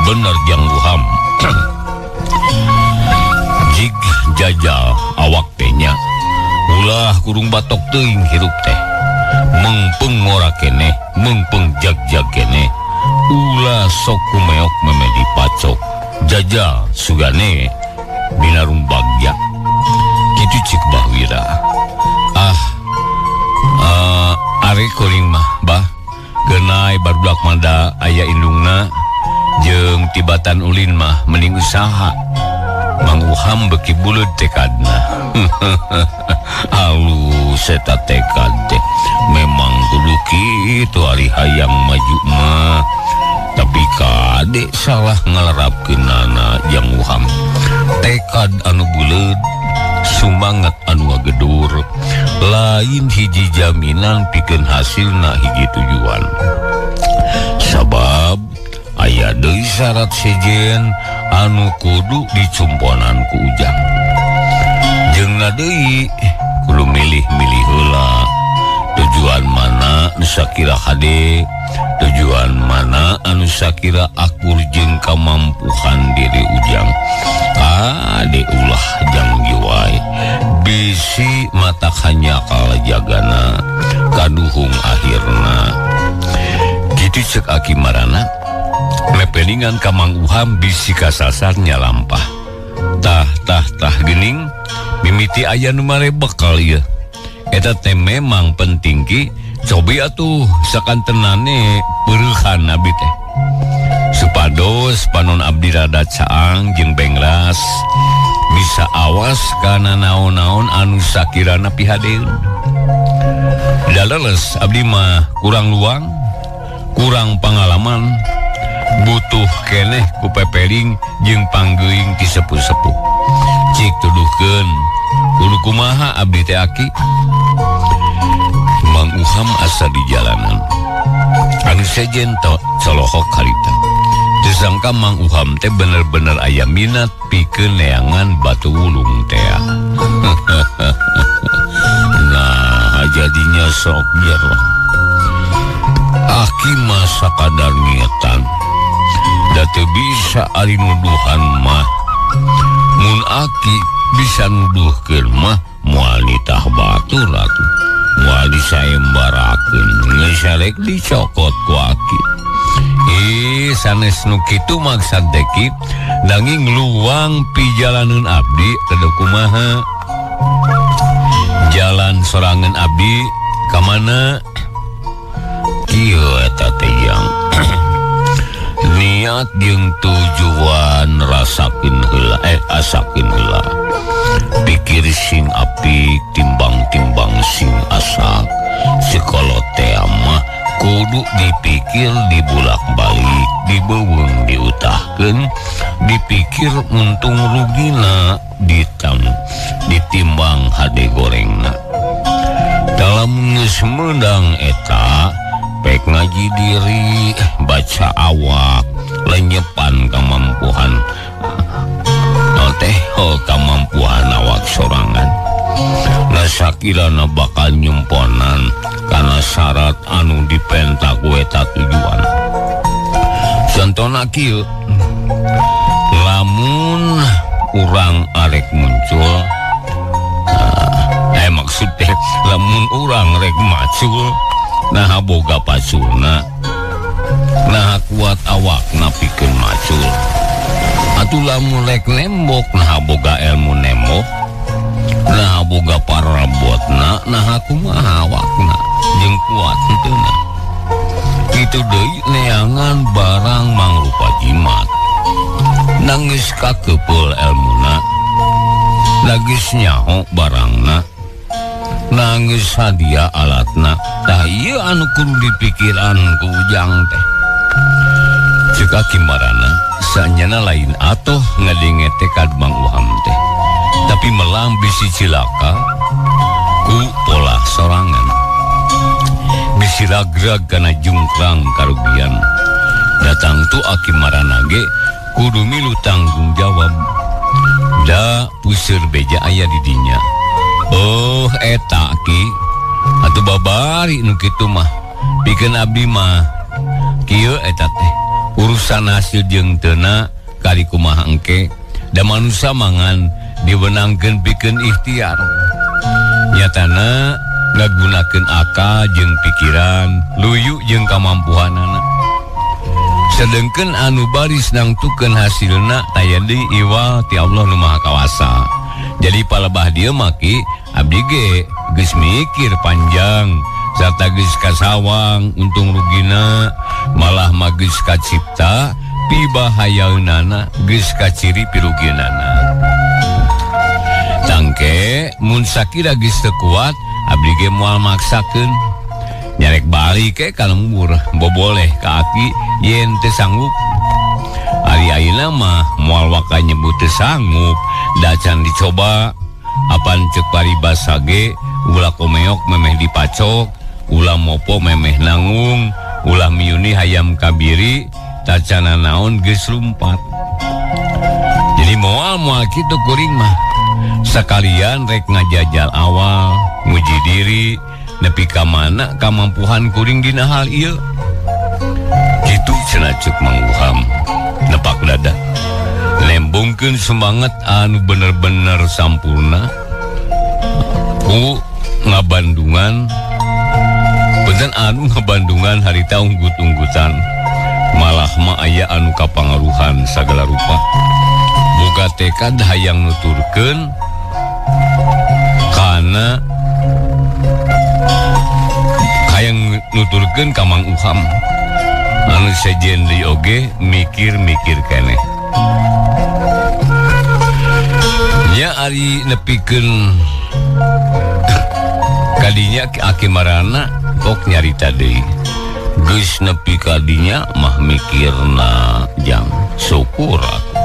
Bener jang Uham. Jig jajal awak teh nya. Ulah kurung batok teuing hirup teh. Mengpeng ngora keneh, mengpeng jag-jag keneh. Ulah sok kumeok meme dipacok. Jajal sugane binarum bagja. Kitu cik Bah Wira. Are kuring mah bah genai barudak manda aya indungna jeung tibatan ulin mah mending usaha. Mang Uham beki buleud tekadna. Alus eta tekad teh memang kudu kitu ari hayang maju mah. Tapi kade salah ngalarapkeunana jang Uham. Tekad anu buleud, sumangat anu ngagedur, lain hiji jaminan pikeun hasilna hiji tujuan. Sabab aya deui syarat sejen anu kudu dicumponan ku Ujang. Jeung deui kudu milih-milih heula tujuan mana nu sakira hade, tujuan mana anu sakira akur jeung kamampuhan diri Ujang. Kade ulah jang jiwai bisi matak hanya jagana kaduhung akhirna. Kitu cek Aki Marana mepelingan ka Mang Uham bisi kasasar nyalampah. Tah tah tah geuning mimiti aya nu marebek ieu. Eta teh memang penting ki cobi atuh sakantenane peureuhan abdi teh. Supados panon abdi rada caang jeung bengras bisa awas kana naon-naon anu sakirana pihadeun. Daleles abdi mah kurang luang, kurang pengalaman, butuh keneh ku pepeling jeung panggeuing ti sepuh-sepuh. Cik tuduhkeun kudu kumaha abdi teh aki. Mang Uham asa di jalanan. Anu sejen colohok harita. Disangka Mang Uham teh bener-bener aya minat pikeun neangan batu wulung teh. Nah, jadinya sok jero. Aki mah sakadar niatan. Da teu bisa ari nuduhan mah. Mun aki bisa nuduhkeun mah moal nitah batur atuh. Moal disayembarakeun, geus rek dicokot ku aki. Ih, sanes nu kitu maksad teh ki, nanging luang pijalaneun abdi teu kumaha. Jalan sorangan abdi ka mana? Kieu eta teh yang niat jeung tujuan rasakeun heula, asakeun heula. Pikir sing apik timbang-timbang sing asak. Sekolah teh mah kudu dipikir dibulak-balik, dibeuweung diutahkeun, dipikir untung rugina ditam ditimbang hade gorengna. Dalam geus meunang eta pek ngaji diri, baca awak, lenyepan kamampuhan teh kamampuan awak sorangan. Nah sakirana bakal nyemponan karena syarat anu dipenta ku eta tujuan. Contona kieu, lamun urang arek muncul, maksud teh lamun urang rek macul, nah boga paculna, nah kuat awakna pikeun macul. Atuh lamun rek nembok, nah boga ilmu nembok, nah boga parabotna, nah kumaha awakna jeung kuat henteu. Kitu deui neangan barang mangrupa jimat. Nangis kakepeul elmuna, nangis nyaho barangna, nangis hadiah alatna. Tah ieu anu kudu dipikiran ku Ujang teh. Cek Aki Marana sanyana lain atoh ngadenge tekad Mang Uham teh, tapi melang bisi cilaka ku pola sorangan, bisi ragrag kana jungkrang karugian. Datang tu Aki Marana ge kudu milu tanggung jawab. Da puseur beja aya di dinya. Oh eta ki atuh babari nu kitu mah pikeun abdi mah kieu eta teh. Urusan hasil jeung teuna kali kumaha engke da manusia mangan diwenangkeun pikeun ikhtiar. Nyatana ngagunakeun akal jeung pikiran, luyu jeung kamampuhanana. Sedengkeun anu baris nangtukeun hasilna taya deui iwal ti Allah nu Maha Kawasa. Jadi palebah dieu mah ki abdi ge geus mikir panjang sarta geus kasawang untung rugina, malah mah geus kacipta pibahayaeunana geus kaciri piruginana. Tangke mun sakira geus teu kuat abdi ge moal maksakeun. Nyarek balik ke ka lembur boboleh ka aki yen teu sanggup. Ari ayeuna mah moal waka nyebut teu sanggup, da can dicoba. Apan ceuk paribasa ge ulah komeok memeh dipacok, ulah mopo memeh nangung, ulah miuni hayam kabiri tacana naon geus lumpat. Jadi moal-moal kitu kuring mah. Sakalian rek ngajajal awal, nguji diri nepi ka mana kamampuhan kuring dina hal ieu. Kitu cenah ceuk Mang Uham nepak dada. Nembongkeun semangat anu bener-bener sampurna ku ngabandungan benten anu ngabandungan harita unggut-unggutan malah mah aya anu kapangaruhan sagala rupa. Boga tekad hayang nuturkeun kana hayang nuturkeun ka Mang Uham anu sejen deui oge mikir-mikir keneh. Nya ari nepikeun kadinya aki marana kok nyarita deui. Geus nepi kadinya mah mikirna jang syukur aku.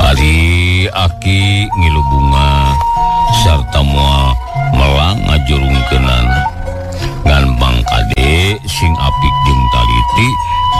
Ari aki ngilu bunga sarta moal melang ngajurungkeunana. Ngan Mang Kade sing apik jeung taliti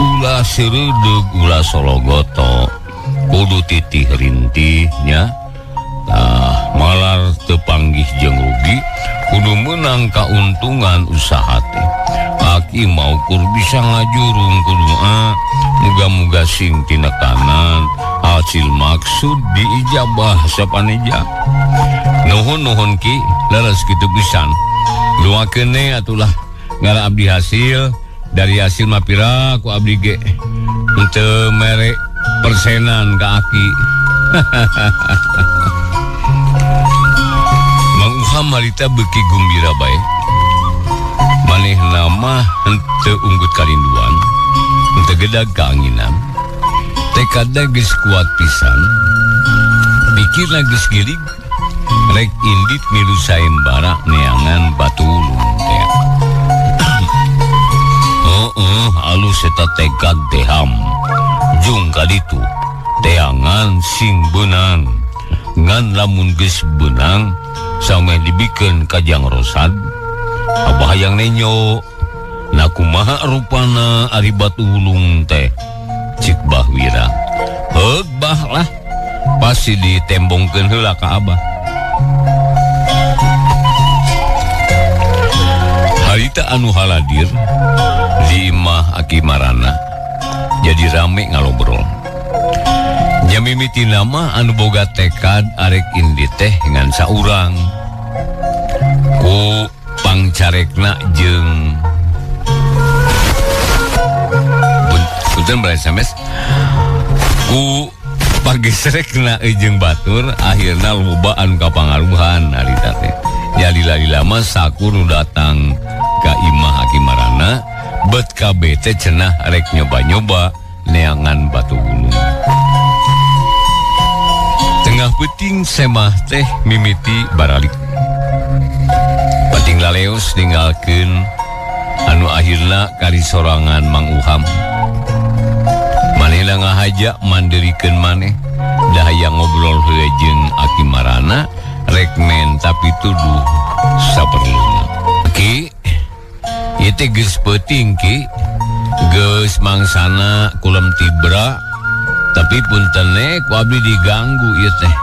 ulah seureudeg ulah sologoto kudu titih rintih nya. Tah malar teu panggih jeung rugi kudu meunang kauntungan usaha teh. Aki maukur bisa ngajurung kudu muga-muga sing tinekanan hasil maksud diijabah sapaneja. Nuhun-nuhun ki leres kitu pisan. Luakeun atulah ngara abdi hasil dari hasil mah pira ku abdi ge henteu mere persenan ka aki. Mang Uham harita beuki gumbira bae. Manehna mah henteu unggut karinduan, henteu gedag kaanginan. Tekadna geus kuat pisan. Pikirna geus gilig rek indit milu saembara neangan batu ulung teh. Heeh, alus eta tekad teham. Jung kaditu teangan sing beunang. Ngan lamun geus beunang sameh dibikeun ka Jang Rosad. Abah hayang nenyo. Na kumaha rupana ari batu ulung teh? Cik Bah Wira. Heug bah lah. Pasti ditembongkeun heula ka abah. Harita anu haladir di imah aki marana jadi rame ngalobrol. Nyamimiti nama anu boga tekad arek indi teh ngan saurang ku pangcarekna jeung punten bala SMS ku pagesrekna jeung batur akhirna loba anu kapangaruhan harita teh. Jadi lali-lama sakur nu datang ka imah aki marana bet kabeh teh cenah rek nyoba-nyoba neangan batu gunung. Tengah peuting semah teh mimiti baralik. Pating laleos ninggalkeun anu akhirna kari sorangan Mang Uham. Manehna ngahaja mandirikeun maneh da hayang ngobrol heula jeung aki marana rek men tapi tuduh saperluna. Ki ieu teh geus peuting ki geus mangsana kulem tibra tapi puntene ku abdi diganggu ieu teh.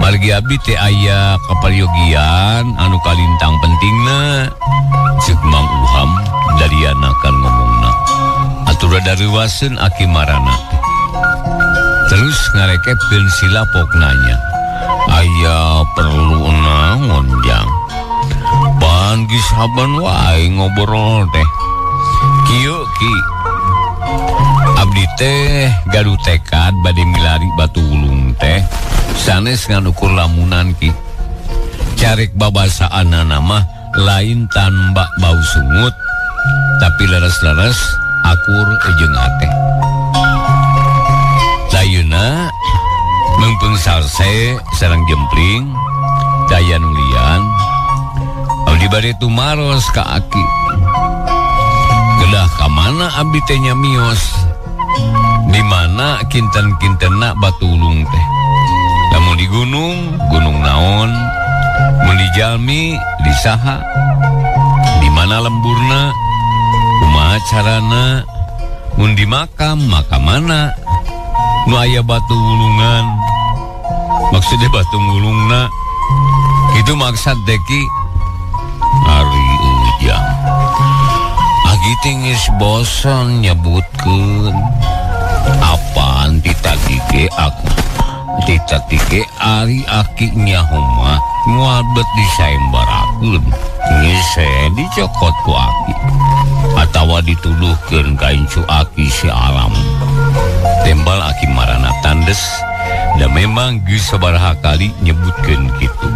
Margi abdi teh aya kaparyogian anu kalintang pentingna. Ceuk Mang Uham dariana kan ngomongna. Atuh rada reuwaseun Aki Marana teh. Terus ngarekepkeun si Lapok nanya, "Aya perlu naon jang?" Pan geus haban wae ngobrol teh. Kieu Ki, abdi teh gaduh tekad bade milari batu wulung teh sanes ngan ukur lamunan Ki. Carek babasaanana mah lain tanpa bau sungut, tapi leres-leres akur jeung hate. Ayeuna meungpeung salse sareng jempling daya nulian abdi bade tumaros ka Aki. Kedah ka mana abdi teh nya mios? Di mana kinten-kintenna batu wulung teh? Lamun di gunung, gunung naon? Mun di jalmi, di saha? Di mana lemburna? Kumaha carana? Mun di makam, makam mana? Nu aya batu wulungan. Maksudnya batu wulungna. Itu maksud deki. Ari ujang. Agi teh geus bosan nyebutkeun. Apaan titadi ge aku? Titadi ge ari aki nyaho mah moal bet disaembarakeun. Geus dicokot ku aki. Atawa dituduhkeun ka incu aki si Alam. Tembal Aki Marana tandes da memang geus sabaraha kali nyebutkeun kitu.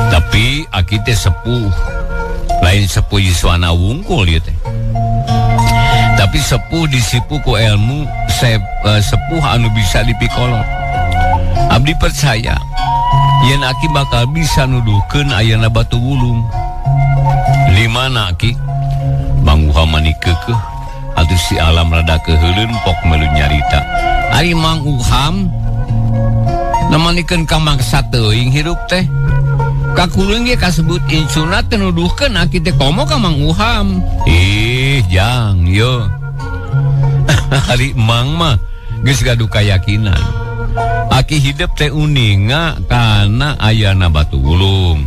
Tapi aki teh sepuh. Lain sepuh yuswana wungkul ieu teh. Tapi sepuh disipu ku ilmu sepuh anu bisa dipikolot. Abdi percaya yen aki bakal bisa nuduhkeun ayana batu wulung. Di mana Ki? Mang Uham mani keukeuh. Atuh si Alam rada keuheuleun pok melu nyarita. Ari Mang Uham namanikeun ka maksa teuing hirup teh. Kakulung ge kasebut incuna teh nuduhkeun aki teh komo ka Mang Uham. Ih, jang yo. Ari Mang mah geus gaduh kayakinan. Aki hidup teh uninga kana ayana batu wulung.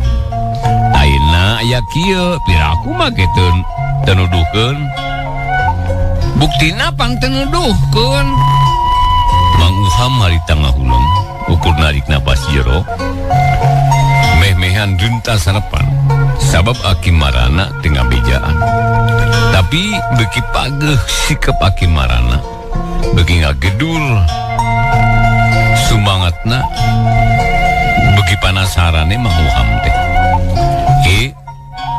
Ayeuna aya kieu, piraku mah ge teu nuduhkeun. Buktina pang teu nuduhkeun. Mang Uham harita ngahuleng, ukur narik napas jero. Meh-mehan denta sarapan, sabab Aki Marana teu ngabejaan. Tapi beuki pageuh sikap Aki Marana, beuki ngagedul sumangatna, beuki panasarane Mang Uham teh. Ki,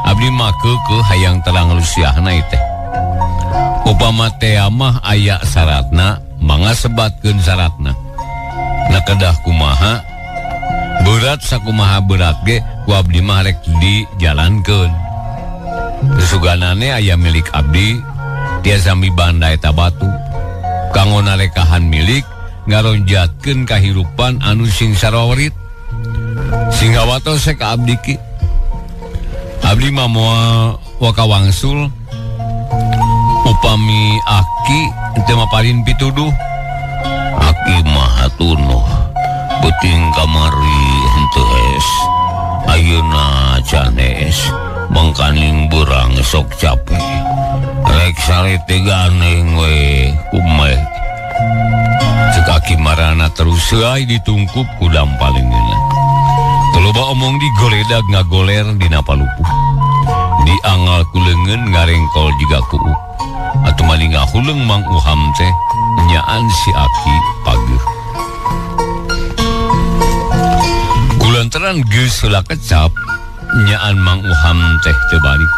abdi mah keukeuh hayang terang lusiahna ieu teh. Upama teh mah aya syaratna, mangga sebatkeun syaratna. Na kedah kumaha? Berat sakumaha berat ge ku abdi mah rek dijalankeun. Suganane aya milik abdi, tiasa mibanda eta batu. Kanggo narekahan milik ngaronjatkeun kahirupan anu sing sarorit. Sing ngawatos ka abdi ki. Abdi mah moal wakawangsul upami aki teu maparin pituduh. Aki mah hatunuh beuting kamari henteu hees. Ayeuna can hees, mangkaning beurang sok capek. Rek sare teh ganeng we kumeh. Ceuk Aki Marana terus euy ditungkup ku dampalingeuna. Teu loba omong digoledag ngagoler dina palupuh. Diangal ku leungeun ngarengkol jiga kuuk. Atuh mani ngahuleng Mang Uham teh nyaan si aki pageuh. Kulantaran geus heula kecap nyaan Mang Uham teh teu balik.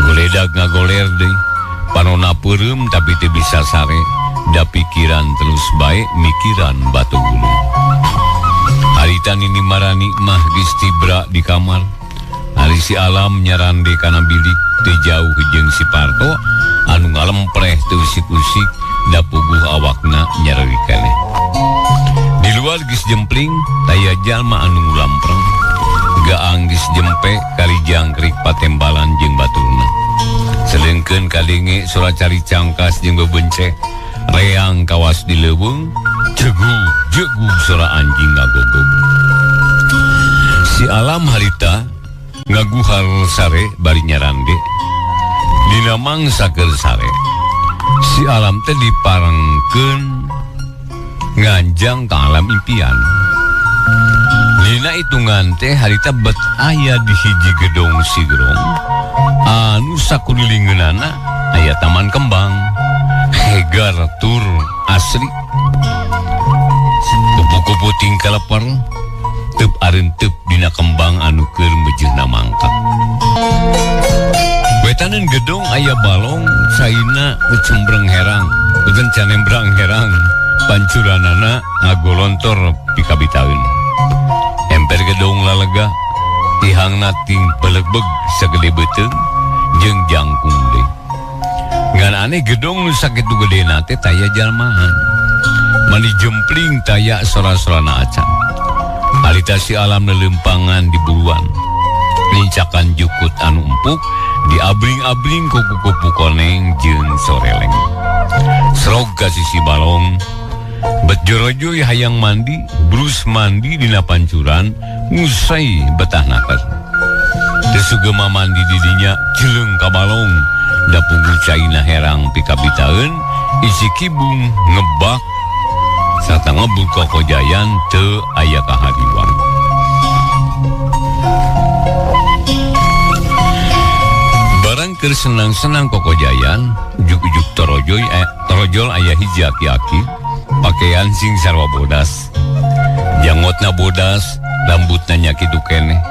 Goledag ngagoler deui. Panona peureum tapi teu bisa sare. Da pikiran terus bae mikiran batu gulung. Harita Nini Marani mah geus tibra di kamar. Ari si Alam nyarande kana bilik teu jauh jeung si Parto anu ngalempreh teu usik-usik da puguh awakna nyareri keneh. Di luar geus jempling taya jalma anu ngulampreng. Gaang geus jempe kali jangkrik patembalan jeung baturna. Selengkeun kalinge sora cari cangkas jeung bebence. Reang kawas di leuweung, jegug jegug sora anjing ngagogog. Si Alam harita ngaguhar sare bari nyarande. Dina mangsa keur sare. Si alam teh diparengkeun nganjang ka alam impian. Dina hitungan teh harita bet aya di hiji gedong sigrong anu sakulilingeunana aya taman kembang hegar tur asri. Kupu-kupu tingkah leper teup arenteup dina kembang anu keur meujeuhna mangkak. Wetaneun gedong aya balong caina cembreng herang, beuteun canembrang herang, pancuranana ngagolontor pikabitaeun. Emper gedong lalega, tihangna ting belegbeg sagede beuteung jeung jangkung deui. Ngan aneh gedong nu sakitu gedena teh taya jalmahan. Mani jempling taya sora-sorana acan. Harita si alam lelempangan di buruan. Lincakan jukut anu empuk diabring-abring ku kupu-kupu koneng jeung soreleng. Srog ka sisi balong, bet jorojoy hayang mandi, brus mandi dina pancuran, ngusai betah naker. Teu sugema mandi di dinya jeleung ka balong, da punggu caina herang pikabitaeun, isi kibung ngebak sarta ngebul kokojayan teu aya kahariwang. Barang keur senang-senang kokojayan, ujug-ujug torojol aya hiji aki-aki, pakaian sing sarwa bodas. Jangotna bodas, rambutna nya kitu keneh.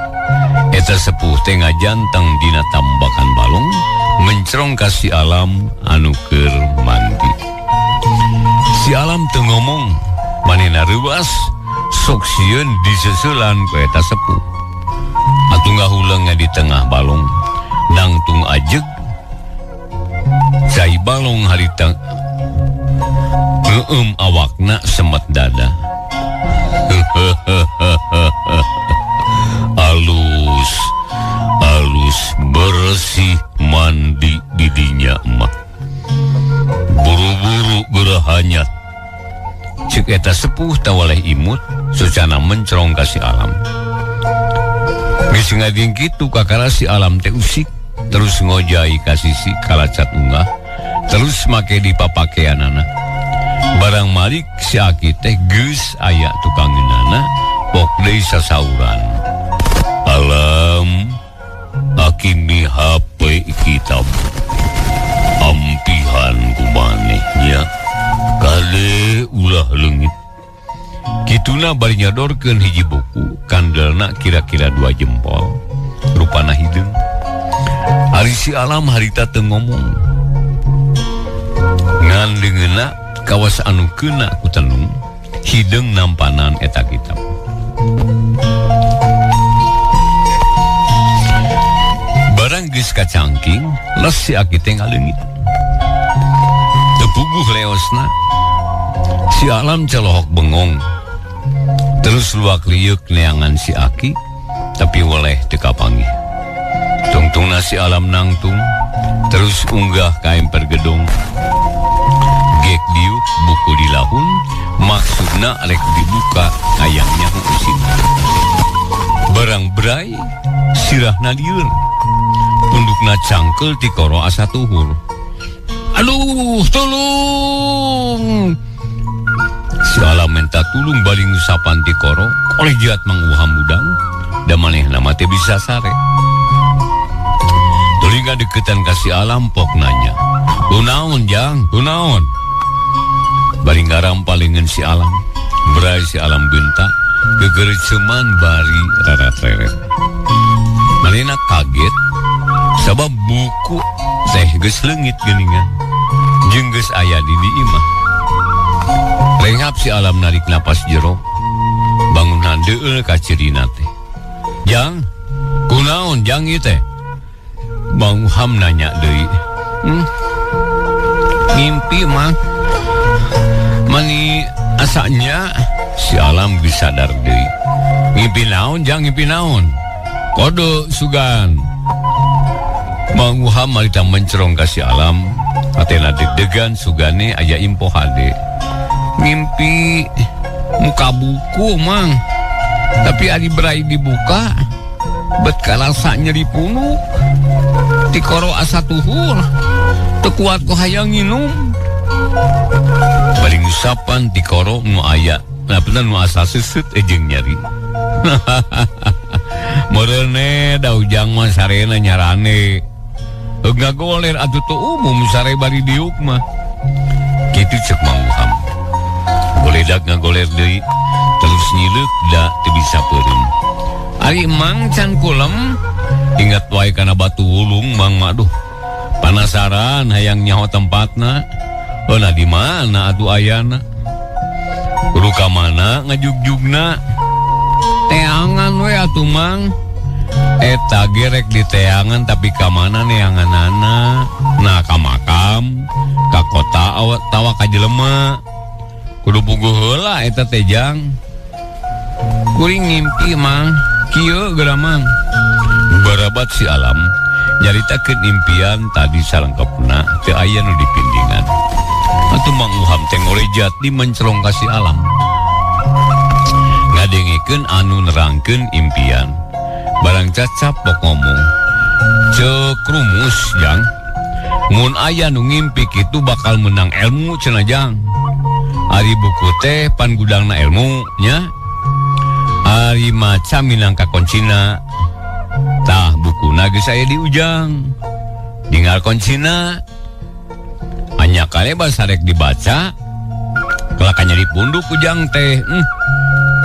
Eta sepuh teh ngajanteng dina tambakan balong, mencrong ka si alam anu keur mandi. Si alam teu ngomong, manehna reuas, sok sieun diseuselan ku eta sepuh. Atuh ngahuleung di tengah balong, nangtung ajeg cai balong harita ngeueum awakna semet dada. Alus alus bersih mandi didinya mah. Buru-buru gerahanyat. Cek eta sepuh tawaleh imut sucana mencrong ka si alam. Geus ngading kitu kakara si alam teh usik terus ngojai ka sisi kalacat unggah terus make di papakeanana. Barang malik si aki teh geus aya tukangeunana pok deui sasauran. Alam aki mihape kitab ampihan kumanehnya kade ulah leungit. Kituna bari nyodorkeun hiji buku kandelna kira-kira 2 jempol rupana hideung. Ari si alam harita teu ngomong. Ngan deungeunna kawas anu keuna ku tenung hideung nampanan eta kitab. Barang geus kacangking les si aki teh ngaleungit. Teu puguh leosna. Si alam celohok bengong. Terus luak liuk neangan si aki, tapi weleh teu kapanggih. Tungtungna si alam nangtung, terus unggah ka emper gedong. Gek diuk buku dilahun, maksudna rek dibuka hayangnya usina. Barang berai, sirahna lieur. Pundukna cangkel ti koro asa tuhur. Aduh, tolong! Si alam minta tulung bari ngusapan ti koro, oleh jat manguham udang, da manehna mah teu bisa sare. Telinga deketan ka si alam pok nanya, "Kunaon, Jang? Kunaon?" Bari ngaram palingan si alam, berai si alam bentak, gegereceman bari rarat-reret. Manehna kaget, sabab buku teh geus leungit geuningan, jeung geus aya di imah. Renghap si alam narik napas jero, bangunan deul ka cirina teh. Jang, kunaon jang ieu teh? Bang Uham nanya deui. Ngimpi mah. Mani asanya si alam geus sadar deui. Ngimpi naon jang, ngimpi naon? Kode sugan. Bang Uham marita mencerong ka si alam, atena deg-degan sugane aya impo hade. Mimpi muka buku mang, tapi ari berai dibuka bet karasa nyeri punuk tikoro asa tuhur. Teu kuat ku hayang nginum. Bari ngusapan ti koro nu aya. Nah bener nu asa seuseut jeung nyeri. Meurene da Ujang mah sarena nyarane. Ngagoler atuh teu umum sare bari diuk mah. Kitu cek Mang Uham. Goledak ngagoler deui terus nyileuk da teu bisa peureum. Ari Mang can kulem ingat wae kana batu wulung Mang mah duh. Panasaran hayang nyaho tempatna. Nah di mana atuh ayana? Kudu ka mana ngajugjugna? Teangan we atuh Mang. Eta gerek di teangan tapi ka mana neanganana? Nah ka makam, ka kota tawa ka jelema. Kudu puguh heula eta teh Jang. Kuring ngimpi Mang, kieu geura Mang. Barabat si Alam nyaritakeun impian tadi salengkepna teu aya nu dipindingan. Atuh Mang Uham teh ngorejat di mencerong ka si Alam. Ngadengikeun anu nerangkeun impian. Barang cacap pok ngomong. Ceuk rumus Jang. Mun aya nu ngimpi kitu bakal menang ilmu cenah Jang. Ari buku teh pan gudangna ilmu nya. Ari maca minangka koncina. Tah bukuna geus aya di Ujang. Tinggal koncina. Anya kale basarek dibaca. Kelakannya dipunduk Ujang teh.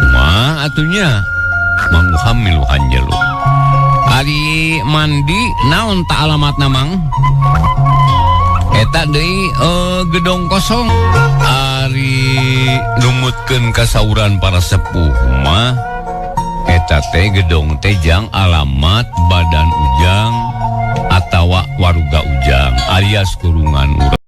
Kumaha atunya? Mang Uham miluhan jelu. Ari mandi naon tak alamatna Mang? Eta deui gedong kosong. Ari numutkeun kasauran para sepuh mah eta teh gedong teh jang alamat badan Ujang atawa waruga Ujang alias kurungan urang.